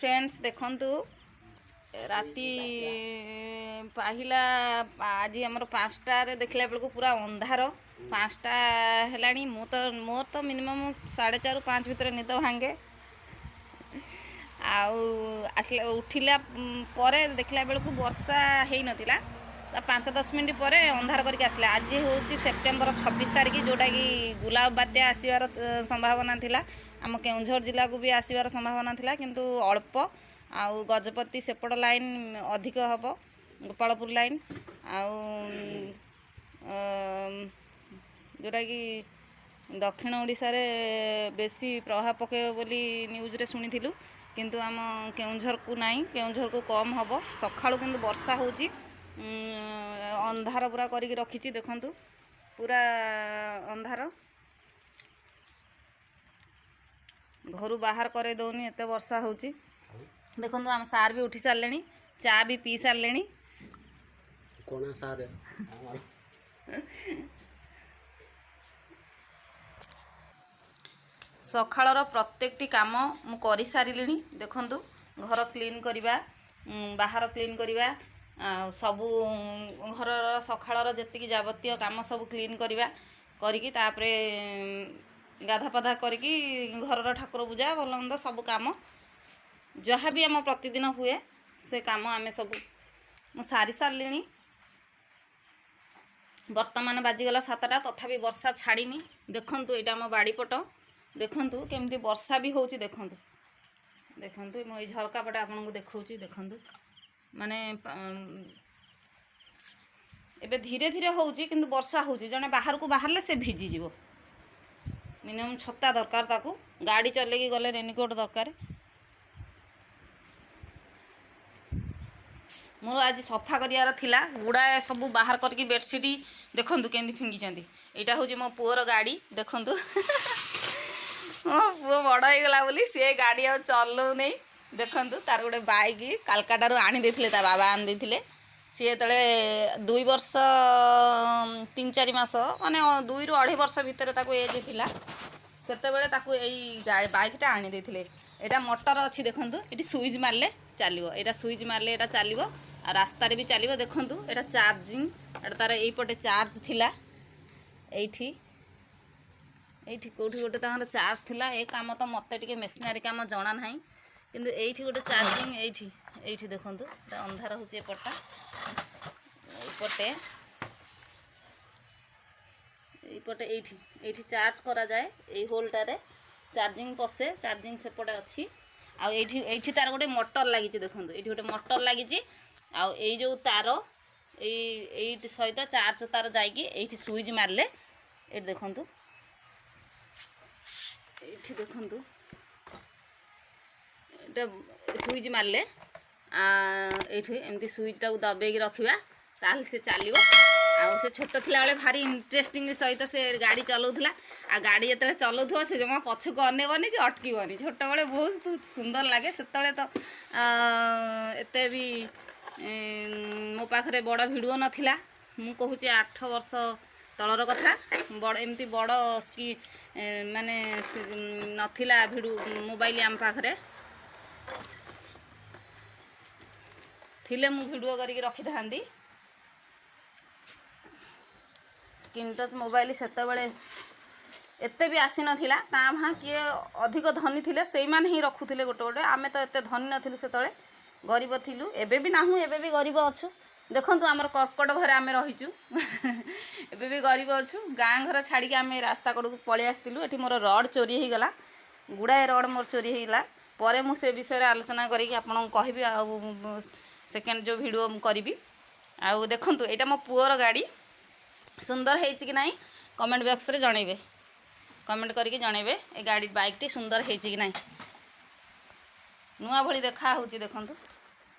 Friends, ଦେଖନ୍ତୁ, ରାତି ପାହିଲା। ଆଜି ଆମର 5ଟାରେ ଦେଖିଲା ବେଳକୁ ପୁରା ଅନ୍ଧାର। 5ଟା ହେଲାଣି। ମୁଁ ତ ମୋର ତ ମିନିମମ୍ 4:30ରୁ 5 ଭିତରେ ନିଦ ଭାଙ୍ଗେ। ଆଉ ଆସିଲା, ଉଠିଲା ପରେ ଦେଖିଲା ବେଳକୁ ବର୍ଷା ହେଇନଥିଲା। ତା 5-10 ମିନିଟ୍ ପରେ ଅନ୍ଧାର କରିକି ଆସିଲା। ଆଜି ହେଉଛି ସେପ୍ଟେମ୍ବର 26 ତାରିଖ, ଯେଉଁଟାକି ଗୁଲାବ ବାତ୍ୟା ଆସିବାର ସମ୍ଭାବନା ଥିଲା। ଆମ କେଉଁଝର ଜିଲ୍ଲାକୁ ବି ଆସିବାର ସମ୍ଭାବନା ଥିଲା, କିନ୍ତୁ ଅଳ୍ପ। ଆଉ ଗଜପତି ସେପଟ ଲାଇନ୍ ଅଧିକ ହେବ, ଗୋପାଳପୁର ଲାଇନ୍, ଆଉ ଯେଉଁଟାକି ଦକ୍ଷିଣ ଓଡ଼ିଶାରେ ବେଶୀ ପ୍ରଭାବ ପକାଇବ ବୋଲି ନ୍ୟୁଜ୍ରେ ଶୁଣିଥିଲୁ। କିନ୍ତୁ ଆମ କେଉଁଝରକୁ ନାହିଁ, କେଉଁଝରକୁ କମ୍ ହେବ। ସକାଳୁ କିନ୍ତୁ ବର୍ଷା ହେଉଛି, ଅନ୍ଧାର ପୁରା କରିକି ରଖିଛି। ଦେଖନ୍ତୁ, ପୁରା ଅନ୍ଧାର, ଘରୁ ବାହାର କରେଇ ଦେଉନି, ଏତେ ବର୍ଷା ହେଉଛି। ଦେଖନ୍ତୁ, ଆମ ସାର୍ ବି ଉଠି ସାରିଲେଣି, ଚା ବି ପିଇ ସାରିଲେଣି। କଣା ସାର୍ ଆମର। ସକାଳର ପ୍ରତ୍ୟେକଟି କାମ ମୁଁ କରିସାରିଲିଣି। ଦେଖନ୍ତୁ, ଘର କ୍ଲିନ୍ କରିବା, ବାହାର କ୍ଲିନ୍ କରିବା, ଆଉ ସବୁ ଘରର ସକାଳର ଯେତିକି ଯାବତୀୟ କାମ ସବୁ କ୍ଲିନ୍ କରିବା, କରିକି ତାପରେ ଗାଧା ପାଧା କରିକି ଘରର ଠାକୁର ପୂଜା, ଭଲ ମନ୍ଦ ସବୁ କାମ ଯାହା ବି ଆମ ପ୍ରତିଦିନ ହୁଏ, ସେ କାମ ଆମେ ସବୁ ମୁଁ ସାରି ସାରିଲିଣି। ବର୍ତ୍ତମାନ ବାଜିଗଲା 7ଟା, ତଥାପି ବର୍ଷା ଛାଡ଼ିନି। ଦେଖନ୍ତୁ, ଏଇଟା ଆମ ବାଡ଼ିପଟ। ଦେଖନ୍ତୁ କେମିତି ବର୍ଷା ବି ହେଉଛି। ଦେଖନ୍ତୁ, ଦେଖନ୍ତୁ, ମୁଁ ଏଇ ଝରକା ପଟେ ଆପଣଙ୍କୁ ଦେଖାଉଛି। ଦେଖନ୍ତୁ, ମାନେ ଏବେ ଧୀରେ ଧୀରେ ହେଉଛି, କିନ୍ତୁ ବର୍ଷା ହେଉଛି। ଜଣେ ବାହାରକୁ ବାହାରିଲେ ସେ ଭିଜିଯିବ। ମିନିମମ୍ ଛତା ଦରକାର ତାକୁ। ଗାଡ଼ି ଚଲେଇକି ଗଲେ ରେନିକୋଟ୍ ଦରକାର। ମୋର ଆଜି ସଫା କରିବାର ଥିଲା ଗୁଡ଼ାଏ, ସବୁ ବାହାର କରିକି ବେଡ଼ସିଟ୍ ଦେଖନ୍ତୁ କେମିତି ଫିଙ୍ଗିଛନ୍ତି। ଏଇଟା ହେଉଛି ମୋ ପୁଅର ଗାଡ଼ି। ଦେଖନ୍ତୁ, ମୋ ପୁଅ ବଡ଼ ହେଇଗଲା ବୋଲି ସିଏ ଗାଡ଼ି ଆଉ ଚଲଉନେଇ। ଦେଖନ୍ତୁ, ତାର ଗୋଟେ ବାଇକ୍ କାଲକାଟାରୁ ଆଣିଦେଇଥିଲେ, ତା ବାବା ଆଣିଦେଇଥିଲେ। ସିଏ ଯେତେବେଳେ 2 ବର୍ଷ 3-4 ମାସ, ମାନେ 2ରୁ ଅଢ଼େଇ ବର୍ଷ ଭିତରେ ତାକୁ ଏଜ୍ ଥିଲା, ସେତେବେଳେ ତାକୁ ଏଇ ବାଇକ୍ଟା ଆଣିଦେଇଥିଲେ। ଏଇଟା ମଟର ଅଛି। ଦେଖନ୍ତୁ, ଏଠି ସୁଇଚ୍ ମାରିଲେ ଚାଲିବ। ଏଇଟା ସୁଇଚ୍ ମାରିଲେ ଏଇଟା ଚାଲିବ ଆଉ ରାସ୍ତାରେ ବି ଚାଲିବ। ଦେଖନ୍ତୁ, ଏଇଟା ଚାର୍ଜିଂ। ଏଇଟା ତାର ଏଇପଟେ ଚାର୍ଜ ଥିଲା। ଏଇଠି, ଏଇଠି କେଉଁଠି ଗୋଟେ ତାଙ୍କର ଚାର୍ଜ ଥିଲା। ଏ କାମ ତ ମୋତେ ଟିକେ ମେସିନାରୀ କାମ ଜଣା ନାହିଁ, କିନ୍ତୁ ଏଇଠି ଗୋଟେ ଚାର୍ଜିଂ, ଏଇଠି, ଏଇଠି ଦେଖନ୍ତୁ। ଏଇଟା ଅନ୍ଧାର ହେଉଛି ଏପଟଟା। ଏଇପଟେ, ଏଇପଟେ, ଏଇଠି, ଏଇଠି ଚାର୍ଜ କରାଯାଏ। ଏଇ ହୋଲଟାରେ ଚାର୍ଜିଂ ପଶେ। ଚାର୍ଜିଂ ସେପଟେ ଅଛି। ଆଉ ଏଇଠି, ଏଇଠି ତାର ଗୋଟେ ମଟର ଲାଗିଛି। ଦେଖନ୍ତୁ, ଏଇଠି ଗୋଟେ ମଟର ଲାଗିଛି। ଆଉ ଏଇ ଯେଉଁ ତାର ଏଇଠି ସହିତ ଚାର୍ଜ ତାର ଯାଇକି ଏଇଠି ସୁଇଚ୍ ମାରିଲେ, ଏଇଠି ଦେଖନ୍ତୁ, ଏଇଠି ଦେଖନ୍ତୁ, ଏଇଟା ସୁଇଚ୍ ମାରିଲେ, ଏଇଠି ଏମିତି ସୁଇଚ୍ଟାକୁ ଦବେଇକି ରଖିବା, ତାହେଲେ ସେ ଚାଲିବ। ଆଉ ସେ ଛୋଟ ଥିଲାବେଳେ ଭାରି ଇଣ୍ଟରେଷ୍ଟିଂ ସହିତ ସେ ଗାଡ଼ି ଚଲାଉଥିଲା। ଆଉ ଗାଡ଼ି ଯେତେବେଳେ ଚଲାଉଥିବ, ସେ ଜମା ପଛକୁ ଅନେଇବନି କି ଅଟକିବନି। ଛୋଟବେଳେ ବହୁତ ସୁନ୍ଦର ଲାଗେ। ସେତେବେଳେ ତ ଏତେ ବି ମୋ ପାଖରେ ବଡ଼ ଭିଡ଼ିଓ ନଥିଲା। ମୁଁ କହୁଛି 8 ବର୍ଷ ତଳର କଥା। ବଡ଼ ଏମିତି ବଡ଼ ସ୍କି ମାନେ ନଥିଲା ଭିଡ଼ିଓ ମୋବାଇଲ ଆମ ପାଖରେ। ଥିଲେ ମୁଁ ଭିଡ଼ିଓ କରିକି ରଖିଥାନ୍ତି। ସ୍କ୍ରିନ୍ ଟଚ୍ ମୋବାଇଲ ସେତେବେଳେ ଏତେ ବି ଆସିନଥିଲା। କାଁ ଭାଁ କିଏ ଅଧିକ ଧନୀ ଥିଲେ, ସେଇମାନେ ହିଁ ରଖୁଥିଲେ ଗୋଟେ ଗୋଟେ। ଆମେ ତ ଏତେ ଧନୀ ନଥିଲୁ ସେତେବେଳେ, ଗରିବ ଥିଲୁ। ଏବେ ବି ନାହୁଁ, ଏବେ ବି ଗରିବ ଅଛୁ। ଦେଖନ୍ତୁ, ଆମର କର୍କଟ ଘରେ ଆମେ ରହିଛୁ, ଏବେ ବି ଗରିବ ଅଛୁ। ଗାଁ ଘର ଛାଡ଼ିକି ଆମେ ରାସ୍ତା କଡ଼କୁ ପଳେଇ ଆସିଥିଲୁ। ଏଠି ମୋର ରଡ଼୍ ଚୋରି ହେଇଗଲା। ଗୁଡ଼ାଏ ରଡ଼୍ ମୋର ଚୋରି ହେଇଗଲା। ପରେ ମୁଁ ସେ ବିଷୟରେ ଆଲୋଚନା କରିକି ଆପଣଙ୍କୁ କହିବି, ଆଉ ସେକେଣ୍ଡ ଯେଉଁ ଭିଡ଼ିଓ ମୁଁ କରିବି। ଆଉ ଦେଖନ୍ତୁ, ଏଇଟା ମୋ ପୁଅର ଗାଡ଼ି। ସୁନ୍ଦର ହେଇଛି କି ନାହିଁ କମେଣ୍ଟ ବକ୍ସରେ ଜଣେଇବେ। କମେଣ୍ଟ କରିକି ଜଣେଇବେ, ଏ ଗାଡ଼ି, ବାଇକ୍ଟି ସୁନ୍ଦର ହେଇଛି କି ନାହିଁ। ନୂଆ ଭଳି ଦେଖା ହେଉଛି। ଦେଖନ୍ତୁ,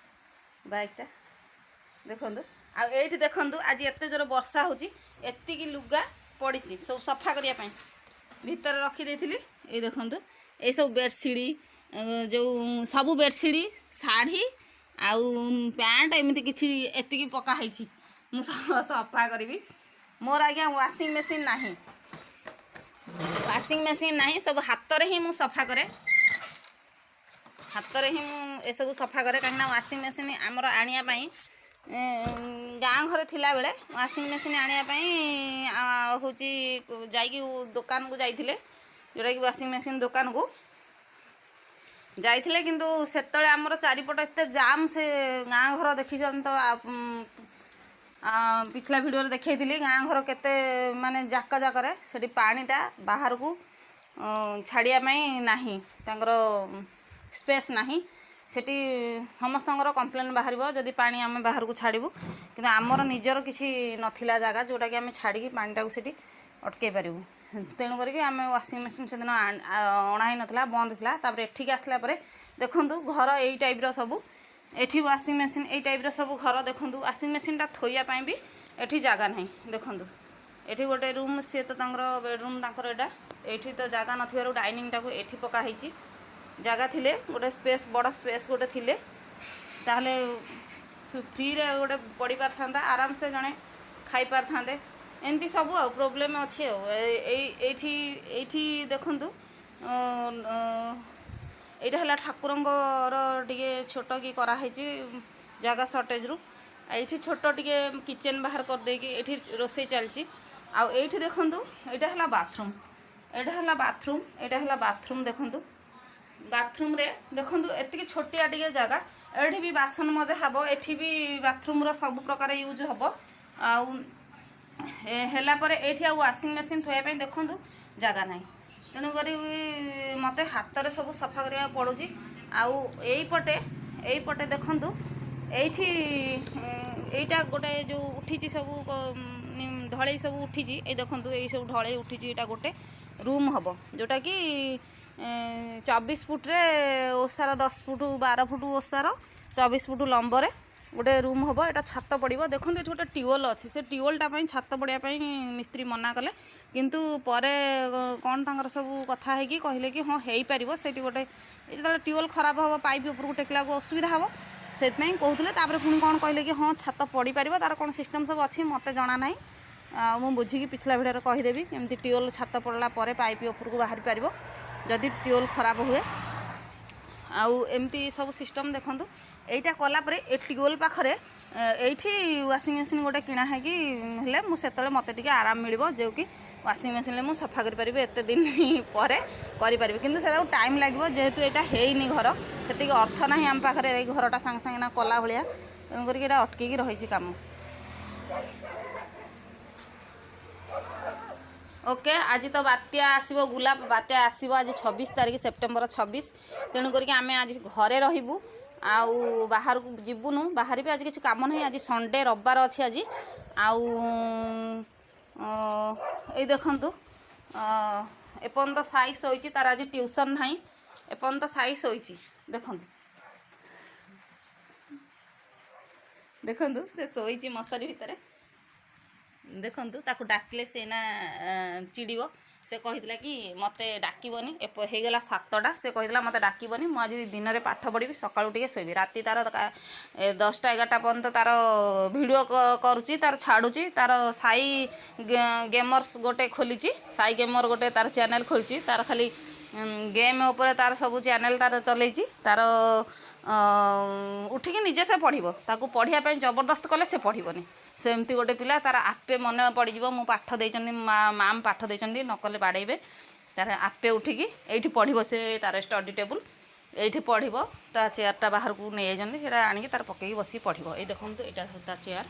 ବାଇକ୍ଟା ଦେଖନ୍ତୁ। ଆଉ ଏଇଠି ଦେଖନ୍ତୁ, ଆଜି ଏତେ ଜୋର ବର୍ଷା ହେଉଛି, ଏତିକି ଲୁଗା ପଡ଼ିଛି ସବୁ ସଫା କରିବା ପାଇଁ ଭିତରେ ରଖିଦେଇଥିଲି। ଏଇ ଦେଖନ୍ତୁ, ଏଇସବୁ ବେଡ଼ସିଟ୍, ଯେଉଁ ସବୁ ବେଡ଼ସିଟ୍, ଶାଢ଼ୀ ଆଉ ପ୍ୟାଣ୍ଟ, ଏମିତି କିଛି ଏତିକି ପକା ହେଇଛି। ମୁଁ ସଫା କରିବି। ମୋର ଆଜ୍ଞା ୱାସିଂ ମେସିନ୍ ନାହିଁ, ୱାସିଂ ମେସିନ୍ ନାହିଁ। ସବୁ ହାତରେ ହିଁ ମୁଁ ସଫା କରେ। ହାତରେ ହିଁ ମୁଁ ଏସବୁ ସଫା କରେ, କାହିଁକିନା ୱାସିଂ ମେସିନ୍ ଆମର ଆଣିବା ପାଇଁ ଗାଁ ଘରେ ଥିଲାବେଳେ ୱାସିଂ ମେସିନ୍ ଆଣିବା ପାଇଁ ହେଉଛି ଯାଇକି ଦୋକାନକୁ ଯାଇଥିଲେ, ଯେଉଁଟାକି ୱାସିଂ ମେସିନ୍ ଦୋକାନକୁ ଯାଇଥିଲେ। କିନ୍ତୁ ସେତେବେଳେ ଆମର ଚାରିପଟ ଏତେ ଜାମ୍, ସେ ଗାଁ ଘର ଦେଖିଛନ୍ତି ତ, ପିଛଲା ଭିଡ଼ିଓରେ ଦେଖେଇଥିଲି ଗାଁ ଘର କେତେ ମାନେ ଜାକ ଜାକରେ। ସେଠି ପାଣିଟା ବାହାରକୁ ଛାଡ଼ିବା ପାଇଁ ନାହିଁ, ତାଙ୍କର ସ୍ପେସ୍ ନାହିଁ ସେଠି। ସମସ୍ତଙ୍କର କମ୍ପ୍ଲେନ୍ ବାହାରିବ ଯଦି ପାଣି ଆମେ ବାହାରକୁ ଛାଡ଼ିବୁ। କିନ୍ତୁ ଆମର ନିଜର କିଛି ନଥିଲା ଜାଗା, ଯେଉଁଟାକି ଆମେ ଛାଡ଼ିକି ପାଣିଟାକୁ ସେଠି ଅଟକେଇ ପାରିବୁ। ତେଣୁ କରିକି ଆମେ ୱାସିଂ ମେସିନ୍ ସେଦିନ ଅଣା ହେଇନଥିଲା, ବନ୍ଦ ଥିଲା। ତାପରେ ଏଠିକି ଆସିଲା ପରେ ଦେଖନ୍ତୁ, ଘର ଏଇ ଟାଇପ୍ର ସବୁ। ଏଠି ୱାସିଂ ମେସିନ୍, ଏଇ ଟାଇପ୍ର ସବୁ ଘର ଦେଖନ୍ତୁ। ୱାସିଂ ମେସିନ୍ଟା ଥୋଇବା ପାଇଁ ବି ଏଠି ଜାଗା ନାହିଁ। ଦେଖନ୍ତୁ, ଏଠି ଗୋଟେ ରୁମ୍, ସିଏ ତ ତାଙ୍କର ବେଡ଼ରୁମ୍ ତାଙ୍କର ଏଇଟା। ଏଇଠି ତ ଜାଗା ନଥିବାରୁ ଡାଇନିଂଟାକୁ ଏଠି ପକା ହେଇଛି। ଜାଗା ଥିଲେ, ଗୋଟେ ସ୍ପେସ୍, ବଡ଼ ସ୍ପେସ୍ ଗୋଟେ ଥିଲେ, ତାହେଲେ ଫ୍ରିରେ ଗୋଟେ ପଡ଼ିପାରିଥାନ୍ତା, ଆରାମସେ ଜଣେ ଖାଇପାରିଥାନ୍ତେ। ଏମିତି ସବୁ ଆଉ ପ୍ରୋବ୍ଲେମ୍ ଅଛି। ଆଉ ଏଇ ଏଇଠି ଦେଖନ୍ତୁ, ଏଇଟା ହେଲା ଠାକୁରଙ୍କର ଟିକେ ଛୋଟ କି କରାହେଇଛି ଜାଗା ସର୍ଟେଜରୁ। ଏଇଠି ଛୋଟ ଟିକେ କିଚେନ୍ ବାହାର କରିଦେଇକି ଏଇଠି ରୋଷେଇ ଚାଲିଛି। ଆଉ ଏଇଠି ଦେଖନ୍ତୁ, ଏଇଟା ହେଲା ବାଥରୁମ୍, ଏଇଟା ହେଲା ବାଥରୁମ୍, ଏଇଟା ହେଲା ବାଥରୁମ୍। ଦେଖନ୍ତୁ, ବାଥରୁମ୍ରେ ଦେଖନ୍ତୁ, ଏତିକି ଛୋଟିଆ ଟିକେ ଜାଗା। ଏଠି ବି ବାସନ ମଜା ହେବ, ଏଠି ବି ବାଥରୁମ୍ର ସବୁ ପ୍ରକାର ୟୁଜ୍ ହେବ। ଆଉ ହେଲା ପରେ ଏଇଠି ଆଉ ୱାସିଂ ମେସିନ୍ ଥୋଇବା ପାଇଁ ଦେଖନ୍ତୁ ଜାଗା ନାହିଁ। ତେଣୁକରି ମୋତେ ହାତରେ ସବୁ ସଫା କରିବାକୁ ପଡ଼ୁଛି। ଆଉ ଏଇପଟେ ଦେଖନ୍ତୁ, ଏଇଠି ଏଇଟା ଗୋଟେ ଯେଉଁ ଉଠିଛି ସବୁ ଢଳେଇ ସବୁ ଉଠିଛି। ଏଇ ଦେଖନ୍ତୁ, ଏଇ ସବୁ ଢଳେଇ ଉଠିଛି। ଏଇଟା ଗୋଟେ ରୁମ୍ ହେବ, ଯେଉଁଟାକି 24 ଫୁଟରେ ଓସାର, 10 ଫୁଟ, 12 ଫୁଟ ଓସାର, 24 ଫୁଟ ଲମ୍ବରେ ଗୋଟେ ରୁମ୍ ହେବ। ଏଇଟା ଛାତ ପଡ଼ିବ। ଦେଖନ୍ତୁ, ଏଠି ଗୋଟେ ଟ୍ୟୁବୱେଲ୍ ଅଛି। ସେ ଟ୍ୟୁବୱେଲ୍ଟା ପାଇଁ ଛାତ ପଡ଼ିବା ପାଇଁ ମିସ୍ତ୍ରୀ ମନା କଲେ। କିନ୍ତୁ ପରେ କ'ଣ ତାଙ୍କର ସବୁ କଥା ହେଇକି କହିଲେ କି ହଁ, ହେଇପାରିବ। ସେଇଠି ଗୋଟେ ଯେତେବେଳେ ଟ୍ୟୁବୱେଲ୍ ଖରାପ ହେବ, ପାଇପ୍ ଉପରକୁ ଟେକିଲାକୁ ଅସୁବିଧା ହେବ, ସେଥିପାଇଁ କହୁଥିଲେ। ତାପରେ ପୁଣି କ'ଣ କହିଲେ କି ହଁ, ଛାତ ପଡ଼ିପାରିବ। ତାର କ'ଣ ସିଷ୍ଟମ୍ ସବୁ ଅଛି, ମୋତେ ଜଣା ନାହିଁ। ଆଉ ମୁଁ ବୁଝିକି ପିଛଲା ଭିଡ଼ିଓରେ କହିଦେବି କେମିତି ଟ୍ୟୁବୱେଲ୍ ଛାତ ପଡ଼ିଲା ପରେ ପାଇପ୍ ଉପରକୁ ବାହାରି ପାରିବ ଯଦି ଟ୍ୟୁବୱେଲ୍ ଖରାପ ହୁଏ। ଆଉ ଏମିତି ସବୁ ସିଷ୍ଟମ୍ ଦେଖନ୍ତୁ। ଏଇଟା କଲା ପରେ ଏ ଟ୍ୟୁବୱେଲ୍ ପାଖରେ ଏଇଠି ୱାସିଂ ମେସିନ୍ ଗୋଟେ କିଣା ହେଇକି ହେଲେ ମୁଁ ସେତେବେଳେ ମୋତେ ଟିକେ ଆରାମ ମିଳିବ, ଯେଉଁକି ୱାସିଂ ମେସିନ୍ରେ ମୁଁ ସଫା କରିପାରିବି, ଏତେ ଦିନ ପରେ କରିପାରିବି। କିନ୍ତୁ ସେଟାକୁ ଟାଇମ୍ ଲାଗିବ, ଯେହେତୁ ଏଇଟା ହେଇନି ଘର, ସେତିକି ଅର୍ଥ ନାହିଁ ଆମ ପାଖରେ ଏଇ ଘରଟା ସାଙ୍ଗେ ସାଙ୍ଗେ ନା କଲା ଭଳିଆ। ତେଣୁ କରିକି ଏଇଟା ଅଟକିକି ରହିଛି କାମ। ଓକେ, ଆଜି ତ ବାତ୍ୟା ଆସିବ, ଗୁଲାବ ବାତ୍ୟା ଆସିବ ଆଜି 26 ତାରିଖ, ସେପ୍ଟେମ୍ବର 26। ତେଣୁ କରିକି ଆମେ ଆଜି ଘରେ ରହିବୁ ଆଉ ବାହାରକୁ ଯିବୁନୁ। ବାହାରେ ବି ଆଜି କିଛି କାମ ନାହିଁ। ଆଜି ସଣ୍ଡେ, ରବିବାର ଅଛି ଆଜି। ଆଉ ଏଇ ଦେଖନ୍ତୁ, ଏପର୍ଯ୍ୟନ୍ତ ସାଇ ଶୋଇଛି। ତାର ଆଜି ଟ୍ୟୁସନ୍ ନାହିଁ। ଏପର୍ଯ୍ୟନ୍ତ ସାଇ ଶୋଇଛି। ଦେଖନ୍ତୁ, ଦେଖନ୍ତୁ, ସେ ଶୋଇଛି ମଶାରୀ ଭିତରେ। ଦେଖନ୍ତୁ, ତାକୁ ଡାକିଲେ ସେ ନା ଚିଡ଼ିବ। ସେ କହିଥିଲା କି ମୋତେ ଡାକିବନି। ହେଇଗଲା 7ଟା। ସେ କହିଥିଲା, ମୋତେ ଡାକିବନି, ମୁଁ ଆଜି ଦିନରେ ପାଠ ପଢ଼ିବି, ସକାଳୁ ଟିକେ ଶୋଇବି। ରାତି ତାର 10ଟା 11ଟା ପର୍ଯ୍ୟନ୍ତ ତାର ଭିଡ଼ିଓ କରୁଛି, ତାର ଛାଡ଼ୁଛି। ତାର ସାଇ ଗେମର୍ସ ଗୋଟେ ଖୋଲିଛି, ସାଇ ଗେମର ଗୋଟେ ତାର ଚ୍ୟାନେଲ୍ ଖୋଲିଛି। ତାର ଖାଲି ଗେମ୍ ଉପରେ ତାର ସବୁ ଚ୍ୟାନେଲ୍ ତାର ଚଲେଇଛି। ତାର ଉଠିକି ନିଜେ ସେ ପଢ଼ିବ। ତାକୁ ପଢ଼ିବା ପାଇଁ ଜବରଦସ୍ତ କଲେ ସେ ପଢ଼ିବନି। ସେମିତି ଗୋଟେ ପିଲା। ତାର ଆପେ ମନେ ପଡ଼ିଯିବ, ମୁଁ ପାଠ ଦେଇଛନ୍ତି, ମା ମାମ୍ ପାଠ ଦେଇଛନ୍ତି, ନ କଲେ ବାଡ଼େଇବେ। ତାର ଆପେ ଉଠିକି ଏଇଠି ପଢ଼ିବ ସେ। ତାର ଷ୍ଟଡି ଟେବୁଲ୍ ଏଇଠି ପଢ଼ିବ। ତା ଚେୟାରଟା ବାହାରକୁ ନେଇଯାଇଛନ୍ତି, ସେଇଟା ଆଣିକି ତାର ପକେଇକି ବସିକି ପଢ଼ିବ। ଏଇ ଦେଖନ୍ତୁ, ଏଇଟା ତା ଚେୟାର,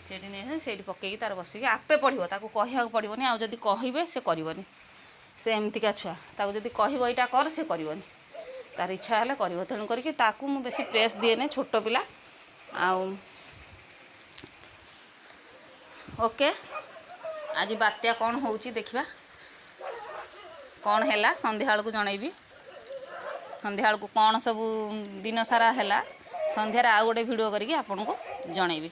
ସେଇଠି ନେଇଯାଇଛନ୍ତି। ସେଇଠି ପକେଇକି ତାର ବସିକି ଆପେ ପଢ଼ିବ, ତାକୁ କହିବାକୁ ପଡ଼ିବନି। ଆଉ ଯଦି କହିବେ, ସେ କରିବନି। ସେ ଏମିତିକା ଛୁଆ। ତାକୁ ଯଦି କହିବ ଏଇଟା କର, ସେ କରିବନି। ତାର ଇଚ୍ଛା ହେଲେ କରିବ। ତେଣୁ କରିକି ତାକୁ ମୁଁ ବେଶୀ ପ୍ରେସ୍ ଦିଏନି, ଛୋଟ ପିଲା। ଆଉ ଓକେ, ଆଜି ବାତ୍ୟା କ'ଣ ହେଉଛି ଦେଖିବା। କ'ଣ ହେଲା ସନ୍ଧ୍ୟାବେଳକୁ ଜଣେଇବି। ସନ୍ଧ୍ୟାବେଳକୁ କ'ଣ ସବୁ ଦିନ ସାରା ହେଲା, ସନ୍ଧ୍ୟାରେ ଆଉ ଗୋଟେ ଭିଡ଼ିଓ କରିକି ଆପଣଙ୍କୁ ଜଣେଇବି।